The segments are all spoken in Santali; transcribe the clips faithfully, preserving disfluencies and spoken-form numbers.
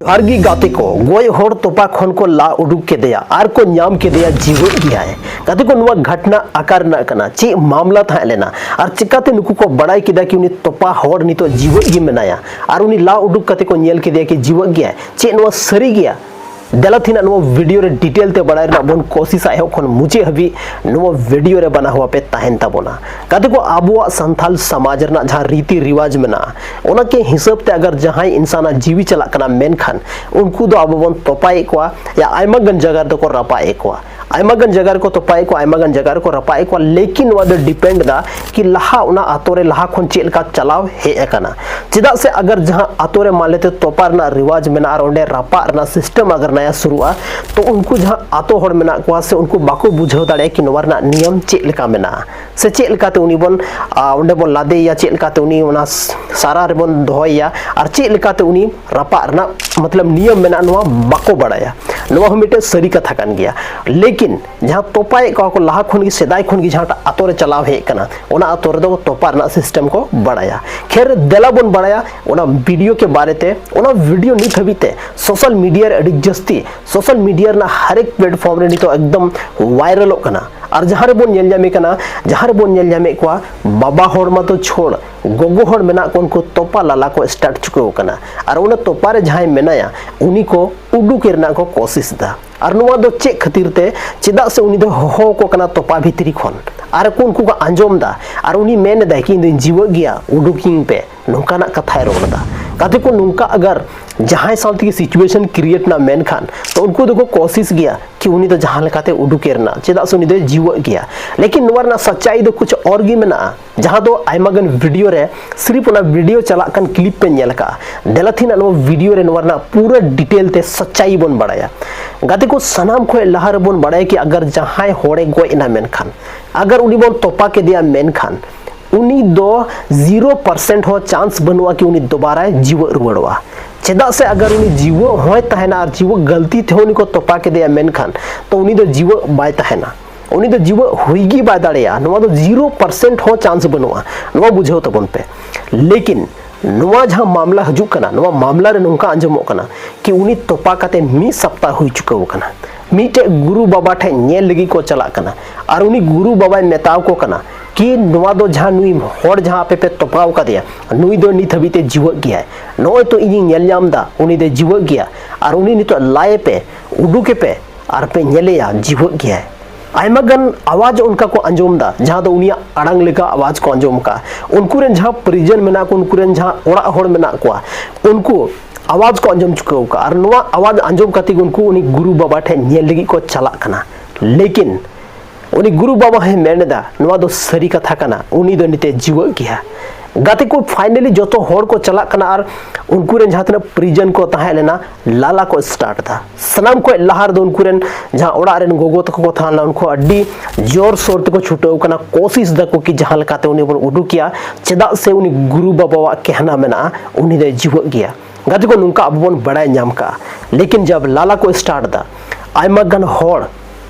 ᱡᱚᱦᱟᱨ ᱜᱮ ᱜᱟᱛᱮ ᱠᱚ, ᱜᱚᱡ ᱦᱚᱲ ᱛᱚᱯᱟ ᱠᱷᱚᱱ ᱠᱚ ᱞᱟ ᱩᱰᱩᱠ ᱠᱮᱫᱮᱭᱟ ᱟᱨ ᱠᱚ ᱧᱟᱢ ᱠᱮᱫᱮᱭᱟ ᱡᱤᱣᱮᱫ ᱜᱮᱭᱟᱭ᱾ ᱜᱟᱛᱮ ᱠᱚ, ᱱᱚᱣᱟ ᱜᱷᱚᱴᱱᱟ ᱚᱠᱟ ᱨᱮᱱᱟᱜ ᱠᱟᱱᱟ, ᱪᱮᱫ ᱢᱟᱢᱞᱟ ᱛᱟᱦᱮᱸ ᱞᱮᱱᱟ ᱟᱨ ᱪᱤᱠᱟᱛᱮ ᱱᱩᱠᱩ ᱠᱚ ᱵᱟᱲᱟᱭ ᱠᱮᱫᱟ ᱠᱤ ᱩᱱᱤ ᱛᱚᱯᱟ ᱦᱚᱲ ᱱᱤᱛᱚᱜ ᱡᱤᱣᱮᱫ ᱜᱮ ᱢᱮᱱᱟᱭᱟ ᱟᱨ ᱩᱱᱤ ᱞᱟ ᱩᱰᱩᱠ ᱠᱟᱛᱮ ᱠᱚ ᱧᱮᱞ ᱠᱮᱫᱮᱭᱟ ᱠᱤ ᱡᱤᱣᱮᱫ ᱜᱮᱭᱟᱭ? ᱪᱮᱫ ᱱᱚᱣᱟ ᱥᱟᱹᱨᱤ ᱜᱮᱭᱟ? ᱫᱮᱞᱟ ᱛᱮᱦᱮᱧ ᱱᱚᱣᱟ ᱵᱷᱤᱰᱤᱭᱳ ᱨᱮ ᱰᱤᱴᱮᱞ ᱛᱮ ᱵᱟᱲᱟᱭ ᱨᱮᱱᱟᱜ ᱵᱚᱱ ᱠᱳᱥᱤᱥᱟ ᱮᱦᱚᱵ ᱠᱷᱚᱱ ᱢᱩᱪᱟᱹᱫ ᱦᱟᱹᱵᱤᱡ ᱱᱚᱣᱟ ᱵᱷᱤᱰᱤᱭᱳ ᱨᱮ ᱵᱟᱱᱟ ᱦᱚᱣᱟ ᱯᱮ ᱛᱟᱦᱮᱱ ᱛᱟᱵᱚᱱᱟ᱾ ᱜᱟᱛᱮ ᱠᱚ, ᱟᱵᱚᱣᱟᱜ ᱥᱟᱱᱛᱟᱞ ᱥᱚᱢᱟᱡᱽ ᱨᱮᱱᱟᱜ ᱡᱟᱦᱟᱸ ᱨᱤᱛᱤ ᱨᱤᱣᱟᱡᱽ ᱢᱮᱱᱟᱜᱼᱟ, ᱚᱱᱟ ᱠᱮ ᱦᱤᱥᱟᱹᱵ ᱛᱮ ᱟᱜᱟᱨ ᱡᱟᱦᱟᱸᱭ ᱤᱱᱥᱟᱱᱟᱜ ᱡᱤᱣᱤ ᱪᱟᱞᱟᱜ ᱠᱟᱱᱟ, ᱢᱮᱱᱠᱷᱟᱱ ᱩᱱᱠᱩ ᱫᱚ ᱟᱵᱚ ᱵᱚᱱ ᱛᱚᱯᱟᱭᱮᱫ ᱠᱚᱣᱟ, ᱭᱟ ᱟᱭᱢᱟ ᱜᱟᱱ ᱡᱟᱭᱜᱟ ᱨᱮᱫᱚ ᱠᱚ ᱨᱟᱯᱟᱜ ᱮᱫ ᱠᱚᱣᱟ, ᱟᱭᱢᱟ ᱜᱟᱱ ᱡᱟᱭᱜᱟ ᱨᱮᱠᱚ ᱛᱚᱯᱟᱭᱮᱫ ᱠᱚᱣᱟ, ᱟᱭᱢᱟ ᱜᱟᱱ ᱡᱟᱭᱜᱟ ᱨᱮᱠᱚ ᱨᱟᱯᱟᱜ ᱮᱫ ᱠᱚᱣᱟ᱾ ᱞᱮᱠᱤᱱ ᱱᱚᱣᱟ ᱫᱚ ᱰᱤᱯᱮᱱᱰ ᱫᱟ ᱠᱤ ᱞᱟᱦᱟ ᱚᱱᱟ ᱟᱛᱳ ᱨᱮ ᱞᱟᱦᱟ ᱠᱷᱚᱱ ᱪᱮᱫ ᱞᱮᱠᱟ ᱪᱟᱞᱟᱣ ᱦᱮᱡ ᱟᱠᱟᱱᱟ᱾ ᱪᱮᱫᱟᱜ ᱥᱮ ᱟᱜᱟᱨ ᱡᱟᱦᱟᱸ ᱟᱛᱳ ᱨᱮ ᱢᱟᱱ ᱞᱮᱛᱮ ᱛᱚᱯᱟ ᱨᱮᱱᱟᱜ ᱨᱤᱣᱟᱡᱽ ᱢᱮᱱᱟᱜᱼᱟ ᱟᱨ ᱚᱸᱰᱮ ᱨᱟᱯᱟᱜ ᱨᱮᱱᱟᱜ ᱥᱤᱥᱴᱮᱢ ᱟᱜᱟᱨ ᱱᱟᱭᱟ ᱥᱩᱨᱩᱜᱼᱟ, ᱛᱚ ᱩᱱᱠᱩ ᱡᱟᱦᱟᱸ ᱟᱛᱳ ᱦᱚᱲ ᱢᱮᱱᱟᱜ ᱠᱚᱣᱟ ᱥᱮ ᱩᱱᱠᱩ ᱵᱟᱠᱚ ᱵᱩᱡᱷᱟᱹᱣ ᱫᱟᱲᱮᱭᱟᱜᱼᱟ ᱠᱤ ᱱᱚᱣᱟ ᱨᱮᱱᱟᱜ ᱱᱤᱭᱚᱢ ᱪᱮᱫ ᱞᱮᱠᱟ ᱢᱮᱱᱟᱜᱼᱟ, ᱥᱮ ᱪᱮᱫ ᱞᱮᱠᱟᱛᱮ ᱩᱱᱤ ᱵᱚᱱ, ᱟ, ᱚᱸᱰᱮ ᱵᱚᱱ ᱞᱟᱫᱮᱭᱮᱭᱟ, ᱪᱮᱫ ᱞᱮᱠᱟᱛᱮ ᱩᱱᱤ ᱚᱱᱟ ᱥᱟᱨᱟ ᱨᱮᱵᱚᱱ ᱫᱚᱦᱚᱭᱮᱭᱟ ᱟᱨ ᱪᱮᱫ ᱞᱮᱠᱟᱛᱮ ᱩᱱᱤ ᱨᱟᱯᱟᱜ ᱨᱮᱱᱟᱜ ᱢᱚᱛᱞᱚᱵ ᱱᱤᱭᱚᱢ ᱢᱮᱱᱟᱜᱼᱟ, ᱱᱚᱣᱟ ᱵᱟᱠᱚ ᱵᱟᱲᱟᱭᱟ᱾ ᱱᱚᱣᱟ ᱦᱚᱸ ᱢᱤᱫᱴᱮᱱ ᱥᱟᱹᱨᱤ ᱠᱟᱛᱷᱟ ᱠᱟᱱ ᱜᱮᱭᱟ᱾ ᱞᱮᱠᱤᱱ ᱡᱟᱦᱟᱸ ᱛᱚᱯᱟᱭᱮᱫ ᱠᱚᱣᱟ ᱠᱚ ᱞᱟᱦᱟ ᱠᱷᱚᱱ ᱜᱮ, ᱥᱮᱫᱟᱭ ᱠᱷᱚᱱ ᱜᱮ ᱡᱟᱦᱟᱸᱴᱟᱜ ᱟᱛᱳ ᱨᱮ ᱪᱟᱞᱟᱣ ᱦᱮᱡ ᱠᱟᱱᱟ, ᱚᱱᱟ ᱟᱛᱳ ᱨᱮᱫᱚ ᱛᱚᱯᱟ ᱨᱮᱱᱟᱜ ᱥᱤᱥᱴᱮᱢ ᱠᱚ ᱵᱟᱲᱟᱭᱟ᱾ ᱠᱷᱮᱨ, ᱫᱮᱞᱟ ᱵᱚᱱ ᱵᱟᱲᱟᱭᱟ ᱚᱱᱟ ᱵᱷᱤᱰᱤᱭᱳ ᱠᱮ ᱵᱟᱨᱮ ᱛᱮ᱾ ᱚᱱᱟ ᱵᱷᱤᱰᱤᱭᱳ ᱱᱤᱛ ᱦᱟᱹᱵᱤᱡ ᱛᱮ ᱥᱳᱥᱟᱞ ᱢᱤᱰᱤᱭᱟ ᱨᱮ ᱟᱹᱰᱤ ᱡᱟᱹᱥᱛᱤ, ᱥᱳᱥᱟᱞ ᱢᱤᱰᱤᱭᱟ ᱨᱮᱱᱟᱜ ᱦᱟᱨ ᱮᱠ ᱯᱞᱮᱴᱯᱷᱚᱨᱢ ᱨᱮ ᱱᱤᱛᱚᱜ ᱮᱠᱫᱚᱢ ᱵᱷᱟᱭᱨᱟᱞᱚᱜ ᱠᱟᱱᱟ᱾ ᱟᱨ ᱡᱟᱦᱟᱸ ᱨᱮᱵᱚᱱ ᱧᱮᱞ ᱧᱟᱢᱮ ᱠᱟᱱᱟ, ᱡᱟᱦᱟᱸ ᱨᱮᱵᱚᱱ ᱧᱮᱞ ᱧᱟᱢᱮᱫ ᱠᱚᱣᱟ, ᱵᱟᱵᱟ ᱦᱚᱲ ᱢᱟᱛᱚ ᱪᱷᱳᱲ, ᱜᱚᱜᱚ ᱦᱚᱲ ᱢᱮᱱᱟᱜ ᱠᱚ, ᱩᱱᱠᱩ ᱛᱚᱯᱟ ᱞᱟᱞᱟ ᱠᱚ ᱥᱴᱟᱨᱴ ᱪᱩᱠᱟᱹᱣ ᱠᱟᱱᱟ᱾ ᱟᱨ ᱚᱱᱟ ᱛᱚᱯᱟ ᱨᱮ ᱡᱟᱦᱟᱸᱭ ᱢᱮᱱᱟᱭᱟ, ᱩᱱᱤ ᱠᱚ ᱩᱰᱩᱠᱮ ᱨᱮᱱᱟᱜ ᱠᱚ ᱠᱳᱥᱤᱥ ᱫᱟ᱾ ᱟᱨ ᱱᱚᱣᱟ ᱫᱚ ᱪᱮᱫ ᱠᱷᱟᱹᱛᱤᱨ ᱛᱮ? ᱪᱮᱫᱟᱜ ᱥᱮ ᱩᱱᱤ ᱫᱚ ᱦᱚᱦᱚ ᱟᱠᱚ ᱠᱟᱱᱟ ᱛᱚᱯᱟ ᱵᱷᱤᱛᱨᱤ ᱠᱷᱚᱱ, ᱟᱨ ᱠᱚ ᱩᱱᱠᱩ ᱠᱚ ᱟᱸᱡᱚᱢ ᱫᱟ, ᱟᱨ ᱩᱱᱤ ᱢᱮᱱ ᱮᱫᱟᱭ ᱠᱤ ᱤᱧ ᱫᱚᱧ ᱡᱤᱣᱟᱹᱜ ᱜᱮᱭᱟ, ᱩᱰᱩᱠᱤᱧ ᱯᱮ, ᱱᱚᱝᱠᱟᱱᱟᱜ ᱠᱟᱛᱷᱟᱭ ᱨᱚᱲ ᱮᱫᱟ᱾ ᱜᱟᱛᱮ ᱠᱚ, ᱱᱚᱝᱠᱟ ᱟᱜᱟᱨ ᱡᱟᱦᱟᱸᱭ ᱥᱟᱶ ᱛᱮᱜᱮ ᱥᱤᱪᱩᱭᱮᱥᱚᱱ ᱠᱨᱤᱭᱮᱴ ᱮᱱᱟ, ᱢᱮᱱᱠᱷᱟᱱ ᱛᱚ ᱩᱱᱠᱩ ᱫᱚᱠᱚ ᱠᱳᱥᱤᱥ ᱜᱮᱭᱟ ᱠᱤ ᱩᱱᱤ ᱫᱚ ᱡᱟᱦᱟᱸ ᱞᱮᱠᱟᱛᱮ ᱩᱰᱩᱠᱮ ᱨᱮᱱᱟᱜ, ᱪᱮᱫᱟᱜ ᱥᱮ ᱩᱱᱤ ᱫᱚᱭ ᱡᱤᱣᱟᱹᱜ ᱜᱮᱭᱟ᱾ ᱞᱮᱠᱤᱱ ᱱᱚᱣᱟ ᱨᱮᱱᱟᱜ ᱥᱟᱪᱟᱭ ᱫᱚ ᱠᱩᱪ ᱚᱨ ᱜᱮ ᱢᱮᱱᱟᱜᱼᱟ, ᱡᱟᱦᱟᱸ ᱫᱚ ᱟᱭᱢᱟ ᱜᱟᱱ ᱵᱷᱤᱰᱤᱭᱳ ᱨᱮ ᱥᱤᱨᱤᱯ ᱚᱱᱟ ᱵᱷᱤᱰᱤᱭᱳ ᱪᱟᱞᱟᱜ ᱠᱟᱱ ᱠᱞᱤᱯ ᱯᱮ ᱧᱮᱞ ᱟᱠᱟᱫᱼᱟ᱾ ᱫᱮᱞᱟ ᱛᱮᱦᱮᱧ ᱱᱚᱣᱟ ᱵᱷᱤᱰᱤᱭᱳ ᱨᱮ ᱱᱚᱣᱟ ᱨᱮᱱᱟᱜ ᱯᱩᱨᱟᱹ ᱰᱤᱴᱮᱞ ᱛᱮ ᱥᱟᱪᱟᱭ ᱵᱚᱱ ᱵᱟᱲᱟᱭᱟ᱾ ᱜᱟᱛᱮ ᱠᱚ, ᱥᱟᱱᱟᱢ ᱠᱷᱚᱱ ᱞᱟᱦᱟ ᱨᱮᱵᱚᱱ ᱵᱟᱲᱟᱭᱟ ᱠᱤ ᱟᱜᱟᱨ ᱡᱟᱦᱟᱸᱭ ᱦᱚᱲᱮ ᱜᱚᱡ ᱮᱱᱟ, ᱢᱮᱱᱠᱷᱟᱱ ᱟᱜᱟᱨ ᱩᱱᱤ ᱵᱚᱱ ᱛᱚᱯᱟ ᱠᱮᱫᱮᱭᱟ, ᱢᱮᱱᱠᱷᱟᱱ ᱩᱱᱤ ᱫᱚ ᱡᱤᱨᱳ ᱯᱟᱨᱥᱮᱱᱴ ᱦᱚᱸ ᱪᱟᱱᱥ ᱵᱟᱹᱱᱩᱜᱼᱟ ᱠᱤ ᱩᱱᱤ ᱫᱚᱵᱟᱨᱟᱭ ᱡᱤᱣᱟᱹᱜ ᱨᱩᱣᱟᱹᱲᱚᱜᱼᱟ᱾ ᱪᱮᱫᱟᱜ ᱥᱮ ᱟᱜᱟᱨ ᱩᱱᱤ ᱡᱤᱣᱟᱹᱜ ᱦᱚᱸᱭ ᱛᱟᱦᱮᱱᱟ ᱟᱨ ᱡᱤᱣᱟᱹᱜ ᱜᱟᱹᱞᱛᱤ ᱛᱮᱦᱚᱸ ᱩᱱᱤ ᱠᱚ ᱛᱚᱯᱟ ᱠᱮᱫᱮᱭᱟ, ᱢᱮᱱᱠᱷᱟᱱ ᱛᱚ ᱩᱱᱤ ᱫᱚ ᱡᱤᱣᱟᱹᱜ ᱵᱟᱭ ᱛᱟᱦᱮᱱᱟ, ᱩᱱᱤ ᱫᱚ ᱡᱤᱣᱟᱹᱜ ᱦᱩᱭ ᱜᱮ ᱵᱟᱭ ᱫᱟᱲᱮᱭᱟᱜᱼᱟ᱾ ᱱᱚᱣᱟ ᱫᱚ ᱡᱤᱨᱳ ᱯᱟᱨᱥᱮᱱᱴ ᱦᱚᱸ ᱪᱟᱱᱥ ᱵᱟᱹᱱᱩᱜᱼᱟ, ᱱᱚᱣᱟ ᱵᱩᱡᱷᱟᱹᱣ ᱛᱟᱵᱚᱱ ᱯᱮ᱾ ᱞᱮᱠᱤᱱ ᱱᱚᱣᱟ ᱡᱟᱦᱟᱸ ᱢᱟᱢᱞᱟ ᱦᱤᱡᱩᱜ ᱠᱟᱱᱟ, ᱱᱚᱣᱟ ᱢᱟᱢᱞᱟ ᱨᱮ ᱱᱚᱝᱠᱟ ᱟᱸᱡᱚᱢᱚᱜ ᱠᱟᱱᱟ ᱠᱤ ᱩᱱᱤ ᱛᱚᱯᱟ ᱠᱟᱛᱮ ᱢᱤᱫ ᱥᱟᱯᱛᱟ ᱦᱩᱭ ᱪᱩᱠᱟᱹᱣ ᱟᱠᱟᱱᱟ᱾ ᱢᱤᱫᱴᱮᱡ ᱜᱩᱨᱩ ᱵᱟᱵᱟ ᱴᱷᱮᱱ ᱧᱮᱞ ᱞᱟᱹᱜᱤᱫ ᱠᱚ ᱪᱟᱞᱟᱜ ᱠᱟᱱᱟ ᱟᱨ ᱩᱱᱤ ᱜᱩᱨᱩ ᱵᱟᱵᱟᱭ ᱢᱮᱛᱟᱣ ᱠᱚ ᱠᱟᱱᱟ ᱠᱤ ᱱᱚᱣᱟ ᱫᱚ ᱡᱟᱦᱟᱸ ᱱᱩᱭ ᱦᱚᱲ ᱡᱟᱦᱟᱸ ᱟᱯᱮ ᱯᱮ ᱛᱚᱯᱟᱣ ᱠᱟᱫᱮᱭᱟ, ᱱᱩᱭ ᱫᱚ ᱱᱤᱛ ᱦᱟᱹᱵᱤᱡ ᱛᱮ ᱡᱤᱣᱮᱫ ᱜᱮᱭᱟᱭ᱾ ᱱᱚᱜᱼᱚᱭ ᱛᱚ ᱤᱧᱤᱧ ᱧᱮᱞ ᱧᱟᱢ ᱮᱫᱟ ᱩᱱᱤ ᱫᱚᱭ ᱡᱤᱣᱮᱫ ᱜᱮᱭᱟ, ᱟᱨ ᱩᱱᱤ ᱱᱤᱛᱚᱜ ᱞᱟᱭᱮ ᱯᱮ, ᱩᱰᱩᱠᱮ ᱯᱮ, ᱟᱨ ᱯᱮ ᱧᱮᱞᱮᱭᱟ ᱡᱤᱣᱮᱫ ᱜᱮᱭᱟᱭ᱾ ᱟᱭᱢᱟ ᱜᱟᱱ ᱟᱣᱟᱡᱽ ᱚᱱᱠᱟ ᱠᱚ ᱟᱸᱡᱚᱢ ᱮᱫᱟ, ᱡᱟᱦᱟᱸ ᱫᱚ ᱩᱱᱤᱭᱟᱜ ᱟᱲᱟᱝ ᱞᱮᱠᱟ ᱟᱣᱟᱡᱽ ᱠᱚ ᱟᱸᱡᱚᱢ ᱠᱟᱜᱼᱟ᱾ ᱩᱱᱠᱩ ᱨᱮᱱ ᱡᱟᱦᱟᱸ ᱯᱚᱨᱤᱡᱚᱱ ᱢᱮᱱᱟᱜ ᱠᱚ, ᱩᱱᱠᱩ ᱨᱮᱱ ᱡᱟᱦᱟᱸ ᱚᱲᱟᱜ ᱦᱚᱲ ᱢᱮᱱᱟᱜ ᱠᱚᱣᱟ, ᱩᱱᱠᱩ ᱟᱣᱟᱡᱽ ᱠᱚ ᱟᱸᱡᱚᱢ ᱪᱩᱠᱟᱹᱣ ᱠᱟᱜᱼᱟ᱾ ᱟᱨ ᱱᱚᱣᱟ ᱟᱣᱟᱡᱽ ᱟᱸᱡᱚᱢ ᱠᱟᱛᱮ ᱜᱮ ᱩᱱᱠᱩ ᱩᱱᱤ ᱜᱩᱨᱩ ᱵᱟᱵᱟ ᱴᱷᱮᱱ ᱧᱮᱞ ᱞᱟᱹᱜᱤᱫ ᱠᱚ ᱪᱟᱞᱟᱜ ᱠᱟᱱᱟ᱾ ᱞᱮᱠᱤᱱ ᱩᱱᱤ ᱜᱩᱨᱩ ᱵᱟᱵᱟ ᱦᱚᱸᱭ ᱢᱮᱱ ᱮᱫᱟ, ᱱᱚᱣᱟ ᱫᱚ ᱥᱟᱹᱨᱤ ᱠᱟᱛᱷᱟ ᱠᱟᱱᱟ, ᱩᱱᱤ ᱫᱚ ᱱᱤᱛᱮ ᱡᱤᱣᱮᱫ ᱜᱮᱭᱟ᱾ ᱜᱟᱛᱮ ᱠᱚ, finally ᱡᱚᱛᱚ ᱦᱚᱲ ᱠᱚ ᱪᱟᱞᱟᱜ ᱠᱟᱱᱟ ᱟᱨ ᱩᱱᱠᱩ ᱨᱮᱱ ᱡᱟᱦᱟᱸ ᱛᱤᱱᱟᱹᱜ ᱯᱚᱨᱤᱡᱚᱱ ᱠᱚ ᱛᱟᱦᱮᱸ ᱞᱮᱱᱟ, ᱞᱟᱞᱟ ᱠᱚ start ᱮᱫᱟ᱾ ᱥᱟᱱᱟᱢ ᱠᱷᱚᱱ ᱞᱟᱦᱟ ᱨᱮᱫᱚ ᱩᱱᱠᱩ ᱨᱮᱱ ᱡᱟᱦᱟᱸ ᱚᱲᱟᱜ ᱨᱮᱱ ᱜᱚᱜᱚ ᱛᱟᱠᱚ ᱠᱚ ᱛᱟᱦᱮᱸ ᱞᱮᱱᱟ, ᱩᱱᱠᱩ ᱟᱹᱰᱤ ᱡᱳᱨ ᱥᱳᱨ ᱛᱮᱠᱚ ᱪᱷᱩᱴᱟᱹᱣ ᱠᱟᱱᱟ, ᱠᱳᱥᱤᱥ ᱫᱟᱠᱚ ᱠᱤ ᱡᱟᱦᱟᱸ ᱞᱮᱠᱟᱛᱮ ᱩᱱᱤ ᱵᱚᱱ ᱩᱰᱩᱠᱮᱭᱟ, ᱪᱮᱫᱟᱜ ᱥᱮ ᱩᱱᱤ ᱜᱩᱨᱩ ᱵᱟᱵᱟᱣᱟᱜ ᱠᱮᱦᱱᱟ ᱢᱮᱱᱟᱜᱼᱟ, ᱩᱱᱤ ᱫᱚᱭ ᱡᱤᱣᱮᱫ ᱜᱮᱭᱟ᱾ ᱜᱟᱛᱮ ᱠᱚ, ᱱᱚᱝᱠᱟ ᱟᱵᱚ ᱵᱚᱱ ᱵᱟᱲᱟᱭ ᱧᱟᱢ ᱠᱟᱜᱼᱟ, ᱞᱮᱠᱤᱱ ᱡᱟᱵ ᱞᱟᱞᱟ ᱠᱚ start ᱮᱫᱟ, ᱟᱭᱢᱟ ᱜᱟᱱ ᱦᱚᱲ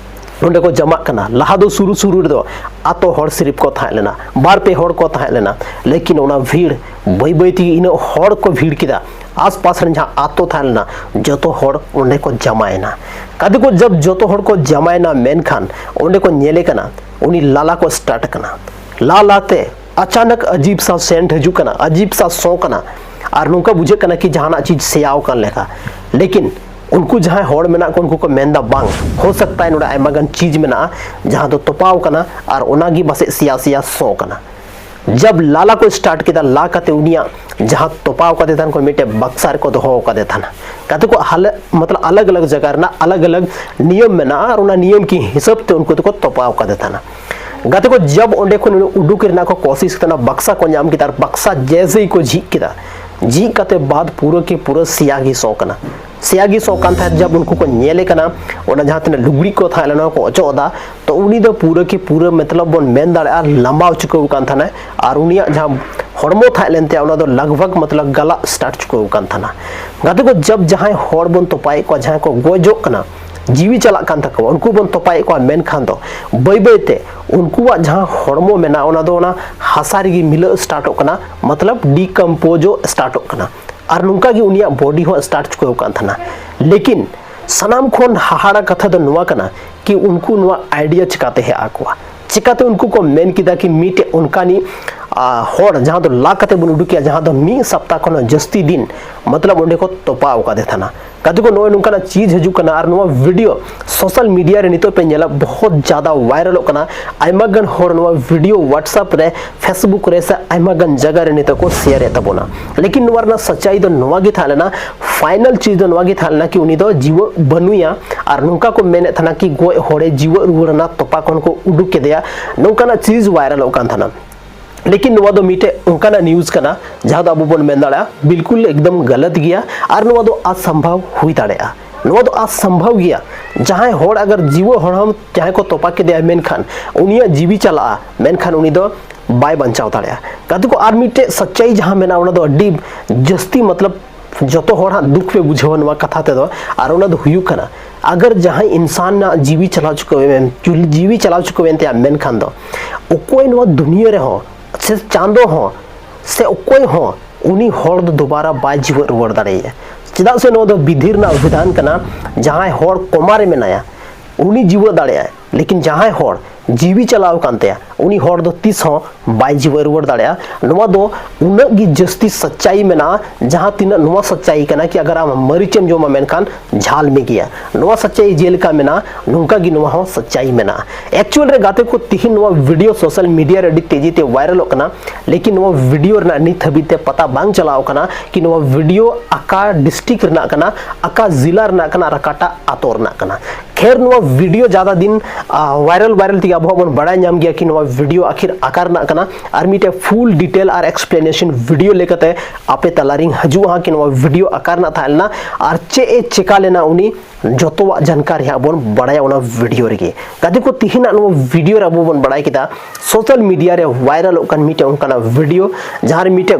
ᱱᱚᱸᱰᱮ ᱠᱚ ᱡᱟᱢᱟᱜ ᱠᱟᱱᱟ᱾ ᱞᱟᱦᱟ ᱫᱚ ᱥᱩᱨᱩ ᱥᱩᱨᱩ ᱨᱮᱫᱚ ᱟᱛᱳ ᱦᱚᱲ ᱥᱤᱨᱤᱯ ᱠᱚ ᱛᱟᱦᱮᱸ ᱞᱮᱱᱟ, ᱵᱟᱨ ᱯᱮ ᱦᱚᱲ ᱠᱚ ᱛᱟᱦᱮᱸ ᱞᱮᱱᱟ, ᱞᱮᱠᱤᱱ ᱚᱱᱟ ᱵᱷᱤᱲ ᱵᱟᱹᱭ ᱵᱟᱹᱭ ᱛᱮᱜᱮ ᱤᱱᱟᱹᱜ ᱦᱚᱲ ᱠᱚ ᱵᱷᱤᱲ ᱠᱮᱫᱟ, ᱟᱥᱯᱟᱥ ᱨᱮᱱ ᱡᱟᱦᱟᱸ ᱟᱛᱳ ᱛᱟᱦᱮᱸ ᱞᱮᱱᱟ, ᱡᱚᱛᱚ ᱦᱚᱲ ᱚᱸᱰᱮ ᱠᱚ ᱡᱟᱢᱟᱭᱮᱱᱟ᱾ ᱜᱟᱛᱮ ᱠᱚ, ᱡᱟᱵ ᱡᱚᱛᱚ ᱦᱚᱲ ᱠᱚ ᱡᱟᱢᱟᱭᱮᱱᱟ, ᱢᱮᱱᱠᱷᱟᱱ ᱚᱸᱰᱮ ᱠᱚ ᱧᱮᱞᱮ ᱠᱟᱱᱟ ᱩᱱᱤ ᱞᱟᱞᱟ ᱠᱚ start ᱠᱟᱱᱟ᱾ ᱞᱟᱞᱟ ᱛᱮ ᱟᱪᱟᱱᱟᱠ ᱟᱡᱤᱵ ᱥᱟ scent ᱦᱤᱡᱩᱜ ᱠᱟᱱᱟ, ᱟᱡᱤᱵ ᱥᱟ ᱥᱚ ᱠᱟᱱᱟ, ᱟᱨ ᱱᱚᱝᱠᱟ ᱵᱩᱡᱷᱟᱹᱜ ᱠᱟᱱᱟ ᱠᱤ ᱡᱟᱦᱟᱱᱟᱜ ᱪᱤᱡᱽ ᱥᱮᱭᱟᱣ ᱠᱟᱱ ᱞᱮᱠᱟ᱾ ᱞᱮᱠᱤᱱ ᱩᱱᱠᱩ ᱡᱟᱦᱟᱸᱭ ᱦᱚᱲ ᱢᱮᱱᱟᱜ ᱠᱚ, ᱩᱱᱠᱩ ᱠᱚ ᱢᱮᱱᱫᱟ, ᱵᱟᱝ, ᱦᱳ ᱥᱟᱠᱛᱟ ᱦᱟᱭ ᱱᱚᱰᱮ ᱟᱭᱢᱟ ᱜᱟᱱ ᱪᱤᱡᱽ ᱢᱮᱱᱟᱜᱼᱟ ᱡᱟᱦᱟᱸ ᱫᱚ ᱛᱚᱯᱟᱣ ᱠᱟᱱᱟ ᱟᱨ ᱚᱱᱟᱜᱮ ᱯᱟᱥᱮᱡ ᱥᱮᱭᱟ ᱥᱮᱭᱟ ᱥᱚ ᱠᱟᱱᱟ᱾ ᱡᱟᱵ ᱞᱟᱞᱟ ᱠᱚ start ᱠᱮᱫᱟ, ᱞᱟ ᱠᱟᱛᱮ ᱩᱱᱤᱭᱟᱜ ᱡᱟᱦᱟᱸ ᱛᱚᱯᱟᱣ ᱠᱟᱫᱮ ᱛᱟᱦᱮᱱ ᱠᱚ ᱢᱤᱫᱴᱮᱡ ᱵᱟᱠᱥᱟ ᱨᱮᱠᱚ ᱫᱚᱦᱚ ᱠᱟᱫᱮ ᱛᱟᱦᱮᱱᱟ᱾ ᱜᱟᱛᱮ ᱠᱚ, ᱦᱟᱞᱮ ᱢᱚᱛᱞᱚᱵ ᱟᱞᱟᱜᱽ ᱟᱞᱟᱜᱽ ᱡᱟᱭᱜᱟ ᱨᱮᱱᱟᱜ ᱟᱞᱟᱜᱽ ᱟᱞᱟᱜᱽ ᱱᱤᱭᱚᱢ ᱢᱮᱱᱟᱜᱼᱟ ᱟᱨ ᱚᱱᱟ ᱱᱤᱭᱚᱢ ᱠᱤ ᱦᱤᱥᱟᱹᱵ ᱛᱮ ᱩᱱᱠᱩ ᱫᱚᱠᱚ ᱛᱚᱯᱟᱣ ᱠᱟᱫᱮ ᱛᱟᱦᱮᱱᱟ᱾ ᱜᱟᱛᱮ ᱠᱚ, ᱡᱟᱵ ᱚᱸᱰᱮ ᱠᱷᱚᱱ ᱩᱱᱤ ᱩᱰᱩᱠ ᱨᱮᱱᱟᱜ ᱠᱚ ᱠᱳᱥᱤᱥ ᱠᱟᱱᱟ, ᱵᱟᱠᱥᱟ ᱠᱚ ᱧᱟᱢ ᱠᱮᱫᱟ ᱟᱨ ᱵᱟᱠᱥᱟ ᱡᱮᱥᱮ ᱦᱤ ᱠᱚ ᱡᱷᱤᱡ ᱠᱮᱫᱟ, ᱡᱷᱤᱡ ᱠᱟᱛᱮ ᱵᱟᱫ ᱯᱩᱨᱟᱹ ᱠᱤ ᱯᱩᱨᱟᱹ ᱥᱮᱭᱟ ᱜᱮ ᱥᱚ ᱠᱟᱱᱟ᱾ ᱥᱮᱭᱟ ᱜᱮ ᱥᱚ ᱠᱟᱱ ᱛᱟᱦᱮᱸᱫ᱾ ᱡᱟᱵ ᱩᱱᱠᱩ ᱠᱚ ᱧᱮᱞᱮ ᱠᱟᱱᱟ, ᱚᱱᱟ ᱡᱟᱦᱟᱸ ᱛᱤᱱᱟᱹᱜ ᱞᱩᱜᱽᱲᱤᱡ ᱠᱚ ᱛᱟᱦᱮᱸ ᱞᱮᱱᱟ ᱠᱚ ᱚᱪᱚᱜ ᱮᱫᱟ, ᱛᱚ ᱩᱱᱤ ᱫᱚ ᱯᱩᱨᱟᱹ ᱠᱤ ᱯᱩᱨᱟᱹ ᱢᱚᱛᱞᱚᱵ ᱵᱚᱱ ᱢᱮᱱ ᱫᱟᱲᱮᱭᱟᱜᱼᱟ ᱞᱟᱢᱵᱟᱣ ᱪᱩᱠᱟᱹᱣ ᱠᱟᱱ ᱛᱟᱦᱮᱱᱟᱭ᱾ ᱟᱨ ᱩᱱᱤᱭᱟᱜ ᱡᱟᱦᱟᱸ ᱦᱚᱲᱢᱚ ᱛᱟᱦᱮᱸ ᱞᱮᱱ ᱛᱟᱭᱟ ᱚᱱᱟ ᱫᱚ ᱞᱟᱜᱽ ᱵᱷᱟᱜᱽ ᱢᱚᱛᱞᱚᱵ ᱜᱟᱞᱟᱜ start ᱪᱩᱠᱟᱹᱣ ᱠᱟᱱ ᱛᱟᱦᱮᱱᱟ᱾ ᱜᱟᱛᱮ ᱠᱚ, ᱡᱟᱵ ᱡᱟᱦᱟᱸᱭ ᱦᱚᱲ ᱵᱚᱱ ᱛᱚᱯᱟᱭᱮᱫ ᱠᱚᱣᱟ, ᱡᱟᱦᱟᱸᱭ ᱠᱚ ᱜᱚᱡᱚᱜ ᱠᱟᱱᱟ, ᱡᱤᱣᱤ ᱪᱟᱞᱟᱜ ᱠᱟᱱ ᱛᱟᱠᱚᱣᱟ, ᱩᱱᱠᱩ ᱵᱚᱱ ᱛᱚᱯᱟᱭᱮᱫ ᱠᱚᱣᱟ, ᱢᱮᱱᱠᱷᱟᱱ ᱫᱚ ᱵᱟᱹᱭ ᱵᱟᱹᱭ ᱛᱮ ᱩᱱᱠᱩᱣᱟᱜ ᱡᱟᱦᱟᱸ ᱦᱚᱲᱢᱚ ᱢᱮᱱᱟᱜᱼᱟ, ᱚᱱᱟ ᱫᱚ ᱚᱱᱟ ᱦᱟᱥᱟ ᱨᱮᱜᱮ ᱢᱤᱞᱟᱹᱜ ᱥᱴᱟᱨᱴᱚᱜ ᱠᱟᱱᱟ, ᱢᱚᱛᱞᱚᱵ ᱰᱤᱠᱚᱢᱯᱳᱡᱚᱜ ᱥᱴᱟᱨᱴᱚᱜ ᱠᱟᱱᱟ᱾ ᱟᱨ ᱱᱚᱝᱠᱟ ᱜᱮ ᱩᱱᱤᱭᱟᱜ ᱵᱚᱰᱤ ᱦᱚᱸ ᱥᱴᱟᱨᱴ ᱪᱩᱠᱟᱹᱣ ᱟᱠᱟᱱ ᱛᱟᱦᱮᱱᱟ᱾ ᱞᱮᱠᱤᱱ ᱥᱟᱱᱟᱢ ᱠᱷᱚᱱ ᱦᱟᱦᱟᱲᱟ ᱠᱟᱛᱷᱟ ᱫᱚ ᱱᱚᱣᱟ ᱠᱟᱱᱟ ᱠᱤ ᱩᱱᱠᱩ ᱱᱚᱣᱟ ᱟᱭᱰᱤᱭᱟ ᱪᱤᱠᱟᱛᱮ ᱦᱮᱡ ᱟᱠᱚᱣᱟ? ᱪᱤᱠᱟᱛᱮ ᱩᱱᱠᱩ ᱠᱚ ᱢᱮᱱ ᱠᱮᱫᱟ ᱠᱤ ᱢᱤᱫᱴᱮᱡ ᱚᱱᱠᱟᱱᱤᱡ, ᱟ, ᱦᱚᱲ ᱡᱟᱦᱟᱸ ᱫᱚ ᱞᱟ ᱠᱟᱛᱮ ᱵᱚᱱ ᱩᱰᱩᱠᱮᱭᱟ, ᱡᱟᱦᱟᱸ ᱫᱚ ᱢᱤᱫ ᱥᱟᱯᱛᱟ ᱠᱷᱚᱱ ᱦᱚᱸ ᱡᱟᱹᱥᱛᱤ ᱫᱤᱱ ᱢᱚᱛᱞᱚᱵ ᱚᱸᱰᱮ ᱠᱚ ᱛᱚᱯᱟᱣ ᱟᱠᱟᱫᱮ ᱛᱟᱦᱮᱱᱟ᱾ ᱜᱟᱛᱮ ᱠᱚ, ᱱᱚᱜᱼᱚᱭ ᱱᱚᱝᱠᱟᱱᱟᱜ ᱪᱤᱡᱽ ᱦᱤᱡᱩᱜ ᱠᱟᱱᱟ ᱟᱨ ᱱᱚᱣᱟ ᱵᱷᱤᱰᱤᱭᱳ ᱥᱳᱥᱟᱞ ᱢᱤᱰᱤᱭᱟ ᱨᱮ ᱱᱤᱛᱚᱜ ᱯᱮ ᱧᱮᱞᱟ, ᱵᱚᱦᱩᱛ ᱡᱟᱫᱟ ᱵᱷᱟᱭᱨᱟᱞᱚᱜ ᱠᱟᱱᱟ᱾ ᱟᱭᱢᱟ ᱜᱟᱱ ᱦᱚᱲ ᱱᱚᱣᱟ ᱵᱷᱤᱰᱤᱭᱳ WhatsApp ᱨᱮ, Facebook ᱨᱮ ᱥᱮ ᱟᱭᱢᱟ ᱜᱟᱱ ᱡᱟᱭᱜᱟ ᱨᱮ ᱱᱤᱛᱚᱜ ᱠᱚ ᱥᱮᱭᱟᱨᱮᱫ ᱛᱟᱵᱚᱱᱟ᱾ ᱞᱮᱠᱤᱱ ᱱᱚᱣᱟ ᱨᱮᱱᱟᱜ ᱥᱟᱪᱟᱭ ᱫᱚ ᱱᱚᱣᱟ ᱜᱮ ᱛᱟᱦᱮᱸ ᱞᱮᱱᱟ, ᱯᱷᱟᱭᱱᱟᱞ ᱪᱤᱡᱽ ᱫᱚ ᱱᱚᱣᱟ ᱜᱮ ᱛᱟᱦᱮᱸ ᱞᱮᱱᱟ ᱠᱤ ᱩᱱᱤ ᱫᱚ ᱡᱤᱣᱟᱹ ᱵᱟᱹᱱᱩᱭᱟ᱾ ᱟᱨ ᱱᱚᱝᱠᱟ ᱠᱚ ᱢᱮᱱᱮᱫ ᱛᱟᱦᱮᱱᱟ ᱠᱤ ᱜᱚᱡ ᱦᱚᱲᱮ ᱡᱤᱣᱟᱹ ᱨᱩᱣᱟᱹᱲ ᱮᱱᱟ, ᱛᱚᱯᱟ ᱠᱷᱚᱱ ᱠᱚ ᱩᱰᱩᱠ ᱠᱮᱫᱮᱭᱟ, ᱱᱚᱝᱠᱟᱱᱟᱜ ᱪᱤᱡᱽ ᱵᱷᱟᱭᱨᱟᱞᱚᱜ ᱠᱟᱱ ᱛᱟᱦᱮᱱᱟ᱾ ᱞᱮᱠᱤᱱ ᱱᱚᱣᱟ ᱫᱚ ᱢᱤᱫᱴᱮᱡ ᱚᱱᱠᱟᱱᱟᱜ ᱱᱤᱭᱩᱡᱽ ᱠᱟᱱᱟ ᱡᱟᱦᱟᱸ ᱫᱚ ᱟᱵᱚ ᱵᱚᱱ ᱢᱮᱱ ᱫᱟᱲᱮᱭᱟᱜᱼᱟ ᱵᱤᱞᱠᱩᱞ ᱮᱠᱫᱚᱢ ᱜᱟᱞᱟᱛ ᱜᱮᱭᱟ᱾ ᱟᱨ ᱱᱚᱣᱟ ᱫᱚ ᱚᱥᱚᱢᱵᱷᱚᱵ ᱦᱩᱭ ᱫᱟᱲᱮᱭᱟᱜᱼᱟ᱾ ᱱᱚᱣᱟ ᱫᱚ ᱚᱥᱚᱢᱵᱷᱚᱵ ᱜᱮᱭᱟ᱾ ᱡᱟᱦᱟᱸᱭ ᱦᱚᱲ ᱟᱜᱟᱨ ᱡᱤᱣᱟᱹ ᱦᱚᱲ ᱦᱚᱸ ᱡᱟᱦᱟᱸᱭ ᱠᱚ ᱛᱚᱯᱟ ᱠᱮᱫᱮᱭᱟ, ᱢᱮᱱᱠᱷᱟᱱ ᱩᱱᱤᱭᱟᱜ ᱡᱤᱣᱤ ᱪᱟᱞᱟᱜᱼᱟ, ᱢᱮᱱᱠᱷᱟᱱ ᱩᱱᱤ ᱫᱚ ᱵᱟᱭ ᱵᱟᱧᱪᱟᱣ ᱫᱟᱲᱮᱭᱟᱜᱼᱟ᱾ ᱜᱟᱛᱮ ᱠᱚ, ᱟᱨ ᱢᱤᱫᱴᱮᱡ ᱥᱟᱪᱟᱭ ᱡᱟᱦᱟᱸ ᱢᱮᱱᱟᱜᱼᱟ, ᱚᱱᱟ ᱫᱚ ᱟᱹᱰᱤ ᱡᱟᱹᱥᱛᱤ ᱢᱚᱛᱞᱚᱵ ᱡᱚᱛᱚ ᱦᱚᱲ ᱦᱟᱸᱜ ᱫᱩᱠ ᱯᱮ ᱵᱩᱡᱷᱟᱹᱣᱟ ᱱᱚᱣᱟ ᱠᱟᱛᱷᱟ ᱛᱮᱫᱚ, ᱟᱨ ᱚᱱᱟ ᱫᱚ ᱦᱩᱭᱩᱜ ᱠᱟᱱᱟ, ᱟᱜᱟᱨ ᱡᱟᱦᱟᱸᱭ ᱤᱱᱥᱟᱱ ᱨᱮᱱᱟᱜ ᱡᱤᱣᱤ ᱪᱟᱞᱟᱣ ᱪᱩᱠᱟᱹᱣ ᱮᱱ, ᱡᱤᱣᱤ ᱪᱟᱞᱟᱣ ᱪᱩᱠᱟᱹᱣ ᱮᱱ ᱛᱟᱭᱟ, ᱢᱮᱱᱠᱷᱟᱱ ᱫᱚ ᱚᱠᱚᱭ ᱱᱚᱣᱟ ᱫᱩᱱᱤᱭᱟᱹ ᱨᱮᱦᱚᱸ ᱥᱮ ᱪᱟᱸᱫᱚ ᱦᱚᱸ ᱥᱮ ᱚᱠᱚᱭ ᱦᱚᱸ ᱩᱱᱤ ᱦᱚᱲ ᱫᱚ ᱫᱩᱵᱟᱨᱟ ᱵᱟᱭ ᱡᱤᱣᱮᱫ ᱨᱩᱣᱟᱹᱲ ᱫᱟᱲᱮᱭᱟᱭᱟ᱾ ᱪᱮᱫᱟᱜ ᱥᱮ ᱱᱚᱣᱟ ᱫᱚ ᱵᱤᱫᱷᱤ ᱨᱮᱱᱟᱜ ᱵᱤᱫᱷᱟᱱ ᱠᱟᱱᱟ, ᱡᱟᱦᱟᱸᱭ ᱦᱚᱲ ᱠᱚᱢᱟ ᱨᱮ ᱢᱮᱱᱟᱭᱟ ᱩᱱᱤ ᱡᱤᱣᱮᱫ ᱫᱟᱲᱮᱭᱟᱜᱼᱟᱭ, ᱞᱮᱠᱤᱱ ᱡᱟᱦᱟᱸᱭ ᱦᱚᱲ ᱡᱤᱣᱤ ᱪᱟᱞᱟᱣ ᱟᱠᱟᱱ ᱛᱟᱭᱟ ᱩᱱᱤ ᱦᱚᱲ ᱫᱚ ᱛᱤᱥ ᱦᱚᱸ ᱵᱟᱭ ᱡᱤᱣᱮᱫ ᱨᱩᱣᱟᱹᱲ ᱫᱟᱲᱮᱭᱟᱜᱼᱟ᱾ ᱱᱚᱣᱟ ᱫᱚ ᱩᱱᱟᱹᱜ ᱜᱮ ᱡᱟᱹᱥᱛᱤ ᱥᱟᱪᱟᱭ ᱢᱮᱱᱟᱜᱼᱟ, ᱡᱟᱦᱟᱸ ᱛᱤᱱᱟᱹᱜ ᱱᱚᱣᱟ ᱥᱟᱪᱟᱭ ᱠᱟᱱᱟ ᱠᱤ ᱟᱜᱟᱨ ᱟᱢ ᱢᱟᱹᱨᱤᱪ ᱮᱢ ᱡᱚᱢᱟ ᱢᱮᱱᱠᱷᱟᱱ ᱡᱷᱟᱞ ᱢᱮ ᱜᱮᱭᱟ᱾ ᱱᱚᱣᱟ ᱥᱟᱪᱟᱭ ᱡᱮᱞᱮᱠᱟ ᱢᱮᱱᱟᱜᱼᱟ, ᱱᱚᱝᱠᱟ ᱜᱮ ᱱᱚᱣᱟ ᱦᱚᱸ ᱥᱟᱪᱟᱭ ᱢᱮᱱᱟᱜᱼᱟ᱾ ᱮᱠᱪᱩᱭᱟᱞ ᱨᱮ ᱜᱟᱛᱮ ᱠᱚ, ᱛᱤᱦᱤᱧ ᱱᱚᱣᱟ ᱵᱷᱤᱰᱤᱭᱳ ᱥᱳᱥᱟᱞ ᱢᱤᱰᱤᱭᱟ ᱨᱮ ᱟᱹᱰᱤ ᱛᱮᱡᱤ ᱛᱮ ᱵᱷᱟᱭᱨᱟᱞᱚᱜ ᱠᱟᱱᱟ, ᱞᱮᱠᱤᱱ ᱱᱚᱣᱟ ᱵᱷᱤᱰᱤᱭᱳ ᱨᱮᱱᱟᱜ ᱱᱤᱛ ᱦᱟᱹᱵᱤᱡ ᱛᱮ ᱯᱟᱛᱟ ᱵᱟᱝ ᱪᱟᱞᱟᱣ ᱟᱠᱟᱱᱟ ᱠᱤ ᱱᱚᱣᱟ ᱵᱷᱤᱰᱤᱭᱳ ᱚᱠᱟ ᱰᱤᱥᱴᱨᱤᱠᱴ ᱨᱮᱱᱟᱜ ᱠᱟᱱᱟ, ᱚᱠᱟ ᱡᱤᱞᱟ ᱨᱮᱱᱟᱜ ᱠᱟᱱᱟ ᱟᱨ ᱚᱠᱟᱴᱟᱜ ᱟᱛᱳ ᱨᱮᱱᱟᱜ ᱠᱟᱱᱟ᱾ ᱠᱷᱮᱨ, ᱱᱚᱣᱟ ᱵᱷᱤᱰᱤᱭᱳ ᱡᱟᱫᱟ ᱫᱤᱱ, ᱟ, ᱵᱷᱟᱭᱨᱟᱞ ᱵᱷᱟᱭᱨᱟᱞ ᱛᱮᱜᱮ ᱟᱵᱚ ᱦᱚᱸ ᱵᱚᱱ ᱵᱟᱲᱟᱭ ᱧᱟᱢ ᱜᱮᱭᱟ ᱠᱤ ᱱᱚᱣᱟ ᱵᱷᱤᱰᱤᱭᱳ ᱟᱠᱷᱤᱨ ᱟᱠᱟ ᱨᱮᱱᱟᱜ ᱠᱟᱱᱟ᱾ ᱟᱨ ᱢᱤᱫᱴᱮᱡ ᱯᱷᱩᱞ ᱰᱤᱴᱮᱞ ᱟᱨ ᱮᱠᱥᱯᱞᱮᱱᱮᱥᱚᱱ ᱵᱷᱤᱰᱤᱭᱳ ᱞᱮᱠᱟᱛᱮ ᱟᱯᱮ ᱛᱟᱞᱟᱨᱤᱧ ᱦᱤᱡᱩᱜᱼᱟ ᱦᱟᱸᱜ ᱠᱤ ᱱᱚᱣᱟ ᱵᱷᱤᱰᱤᱭᱳ ᱟᱠᱟ ᱨᱮᱱᱟᱜ ᱛᱟᱦᱮᱸ ᱞᱮᱱᱟ ᱟᱨ ᱪᱮᱫ ᱮ ᱪᱮᱠᱟ ᱞᱮᱱᱟ, ᱩᱱᱤ ᱡᱚᱛᱚᱣᱟᱜ ᱡᱟᱱᱠᱟᱨᱤ ᱦᱟᱸᱜ ᱵᱚᱱ ᱵᱟᱲᱟᱭᱟ ᱚᱱᱟ ᱵᱷᱤᱰᱤᱭᱳ ᱨᱮᱜᱮ᱾ ᱜᱟᱛᱮ ᱠᱚ, ᱛᱤᱦᱤᱧᱟᱜ ᱱᱚᱣᱟ ᱵᱷᱤᱰᱤᱭᱳ ᱨᱮ ᱟᱵᱚ ᱵᱚᱱ ᱵᱟᱲᱟᱭ ᱠᱮᱫᱟ ᱥᱳᱥᱟᱞ ᱢᱤᱰᱤᱭᱟ ᱨᱮ ᱵᱷᱟᱭᱨᱟᱞᱚᱜ ᱠᱟᱱ ᱢᱤᱫᱴᱮᱡ ᱚᱱᱠᱟᱱᱟᱜ ᱵᱷᱤᱰᱤᱭᱳ, ᱡᱟᱦᱟᱸ ᱨᱮ ᱢᱤᱫᱴᱮᱡ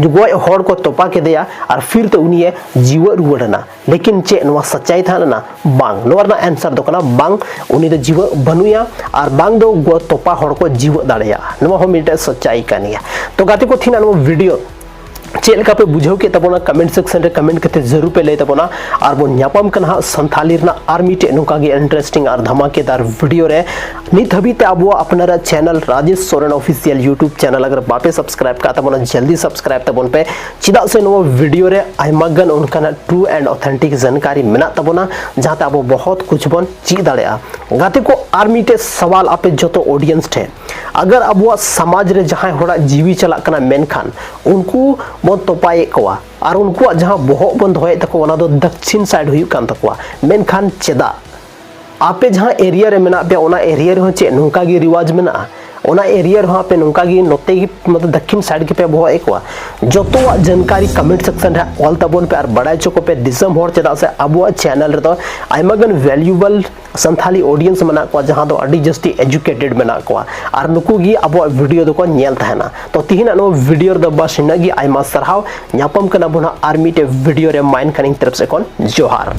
ᱜᱚᱡ ᱦᱚᱲ ᱠᱚ ᱛᱚᱯᱟ ᱠᱮᱫᱮᱭᱟ ᱟᱨ ᱯᱷᱤᱨ ᱛᱮ ᱩᱱᱤᱭᱮ ᱡᱤᱣᱮᱫ ᱨᱩᱣᱟᱹᱲ ᱮᱱᱟ᱾ ᱞᱮᱠᱤᱱ ᱪᱮᱫ ᱱᱚᱣᱟ ᱥᱟᱪᱟᱭ ᱛᱟᱦᱮᱸ ᱞᱮᱱᱟ? ᱵᱟᱝ᱾ ᱱᱚᱣᱟ ᱨᱮᱱᱟᱜ answer ᱫᱚ ᱠᱟᱱᱟ ᱵᱟᱝ, ᱩᱱᱤ ᱫᱚ ᱡᱤᱣᱮᱫ ᱵᱟᱹᱱᱩᱭᱟ ᱟᱨ ᱵᱟᱝ ᱫᱚ ᱜᱚ-, ᱛᱚᱯᱟ ᱦᱚᱲ ᱠᱚ ᱡᱤᱣᱮᱫ ᱫᱟᱲᱮᱭᱟᱜᱼᱟ᱾ ᱱᱚᱣᱟ ᱦᱚᱸ ᱢᱤᱫᱴᱮᱡ ᱥᱟᱪᱟᱭ ᱠᱟᱱ ᱜᱮᱭᱟ᱾ ᱛᱚ ᱜᱟᱛᱮ ᱠᱚ, ᱛᱮᱦᱮᱧᱟᱜ ᱱᱚᱣᱟ video ᱪᱮᱫ ᱞᱮᱠᱟ ᱯᱮ ᱵᱩᱡᱷᱟᱹᱣ ᱠᱮᱫ ᱛᱟᱵᱚᱱᱟ? Comment section ᱨᱮ comment ᱠᱟᱛᱮ ᱡᱟᱹᱨᱩᱲ ᱯᱮ ᱞᱟᱹᱭ ᱛᱟᱵᱚᱱᱟ᱾ ᱟᱨ ᱵᱚᱱ ᱧᱟᱯᱟᱢ ᱠᱟᱱᱟ ᱦᱟᱸᱜ ᱥᱟᱱᱛᱷᱟᱞᱤ ᱨᱮᱱᱟᱜ ᱟᱨ ᱢᱤᱫᱴᱮᱡ ᱱᱚᱝᱠᱟ ᱜᱮ interesting ᱟᱨ ᱫᱷᱟᱢᱟᱠᱮᱫᱟᱨ video ᱨᱮ᱾ ᱱᱤᱛ ᱦᱟᱹᱵᱤᱡ ᱛᱮ ᱟᱵᱚᱣᱟᱜ ᱟᱯᱱᱟᱨᱟᱜ channel Rajesh Soren Official YouTube channel ᱟᱜᱟᱨ ᱵᱟᱯᱮ subscribe ᱠᱟᱜ ᱛᱟᱵᱚᱱᱟ, ᱡᱚᱞᱫᱤ subscribe ᱛᱟᱵᱚᱱ ᱯᱮ, ᱪᱮᱫᱟᱜ ᱥᱮ ᱱᱚᱣᱟ video ᱨᱮ ᱟᱭᱢᱟ ᱜᱟᱱ ᱚᱱᱠᱟᱱᱟᱜ true and authentic ᱡᱟᱱᱠᱟᱨᱤ ᱢᱮᱱᱟᱜ ᱛᱟᱵᱚᱱᱟ, ᱡᱟᱦᱟᱸᱛᱮ ᱟᱵᱚ ᱵᱚᱦᱚᱛ ᱠᱩᱪ ᱵᱚᱱ ᱪᱮᱫ ᱫᱟᱲᱮᱭᱟᱜᱼᱟ᱾ ᱜᱟᱛᱮ ᱠᱚ, ᱟᱨ ᱢᱤᱫᱴᱮᱡ ᱥᱟᱣᱟᱞ ᱟᱯᱮ ᱡᱚᱛᱚ audience ᱴᱷᱮᱱ, ᱟᱜᱟᱨ ᱟᱵᱚᱣᱟᱜ ᱥᱚᱢᱟᱡᱽ ᱨᱮ ᱡᱟᱦᱟᱸᱭ ᱦᱚᱲᱟᱜ ᱡᱤᱣᱤ ᱪᱟᱞᱟᱜ ᱠᱟᱱᱟ, ᱢᱮᱱᱠᱷᱟᱱ ᱩᱱᱠᱩ ᱵᱚᱱ ᱛᱚᱯᱟᱭᱮᱫ ᱠᱚᱣᱟ ᱟᱨ ᱩᱱᱠᱩᱣᱟᱜ ᱡᱟᱦᱟᱸ ᱵᱚᱦᱚᱜ ᱵᱚᱱ ᱫᱚᱦᱚᱭᱮᱫ ᱛᱟᱠᱚᱣᱟ, ᱚᱱᱟ ᱫᱚ ᱫᱟᱠᱠᱷᱤᱱ side ᱦᱩᱭᱩᱜ ᱠᱟᱱ ᱛᱟᱠᱚᱣᱟ, ᱢᱮᱱᱠᱷᱟᱱ ᱪᱮᱫᱟᱜ? ᱟᱯᱮ ᱡᱟᱦᱟᱸ area ᱨᱮ ᱢᱮᱱᱟᱜ ᱯᱮᱭᱟ, ᱚᱱᱟ area ᱨᱮᱦᱚᱸ ᱪᱮᱫ ᱱᱚᱝᱠᱟ ᱜᱮ ᱨᱤᱣᱟᱡᱽ ᱢᱮᱱᱟᱜᱼᱟ? ᱚᱱᱟ area ᱨᱮᱦᱚᱸ ᱟᱯᱮ ᱱᱚᱝᱠᱟ ᱜᱮ, ᱱᱚᱛᱮ ᱜᱮ, ᱢᱚᱛᱞᱚᱵ ᱫᱟᱠᱠᱷᱤᱱ side ᱜᱮᱯᱮ ᱵᱚᱦᱚᱜ ᱮᱫ ᱠᱚᱣᱟ? ᱡᱚᱛᱚᱣᱟᱜ ᱡᱟᱱᱠᱟᱨᱤ comment section ᱨᱮ ᱚᱞ ᱛᱟᱵᱚᱱ ᱯᱮ ᱟᱨ ᱵᱟᱲᱟᱭ ᱦᱚᱪᱚ ᱠᱚᱯᱮ ᱫᱤᱥᱚᱢ ᱦᱚᱲ, ᱪᱮᱫᱟᱜ ᱥᱮ ᱟᱵᱚᱣᱟᱜ channel ᱨᱮᱫᱚ ᱟᱭᱢᱟ ᱜᱟᱱ valuable ᱥᱟᱱᱛᱷᱟᱞᱤ audience ᱢᱮᱱᱟᱜ ᱠᱚᱣᱟ, ᱡᱟᱦᱟᱸ ᱫᱚ ᱟᱹᱰᱤ ᱡᱟᱹᱥᱛᱤ educated ᱢᱮᱱᱟᱜ ᱠᱚᱣᱟ ᱟᱨ ᱱᱩᱠᱩ ᱜᱮ ᱟᱵᱚᱣᱟᱜ video ᱫᱚᱠᱚ ᱧᱮᱞ ᱛᱟᱦᱮᱱᱟ᱾ ᱛᱚ ᱛᱤᱦᱤᱧᱟᱜ ᱱᱚᱣᱟ video ᱨᱮᱫᱚ ᱵᱟᱥ ᱤᱱᱟᱹᱜ ᱜᱮ᱾ ᱟᱭᱢᱟ ᱥᱟᱨᱦᱟᱣ᱾ ᱧᱟᱯᱟᱢ ᱠᱟᱱᱟ ᱵᱚᱱ ᱦᱟᱸᱜ ᱟᱨ ᱢᱤᱫᱴᱮᱡ video ᱨᱮ᱾ ᱢᱟ ᱮᱱᱠᱷᱟᱱ ᱤᱧ ᱛᱚᱨᱚᱯ ᱥᱮᱫ ᱠᱷᱚᱱ ᱡᱚᱦᱟᱨ᱾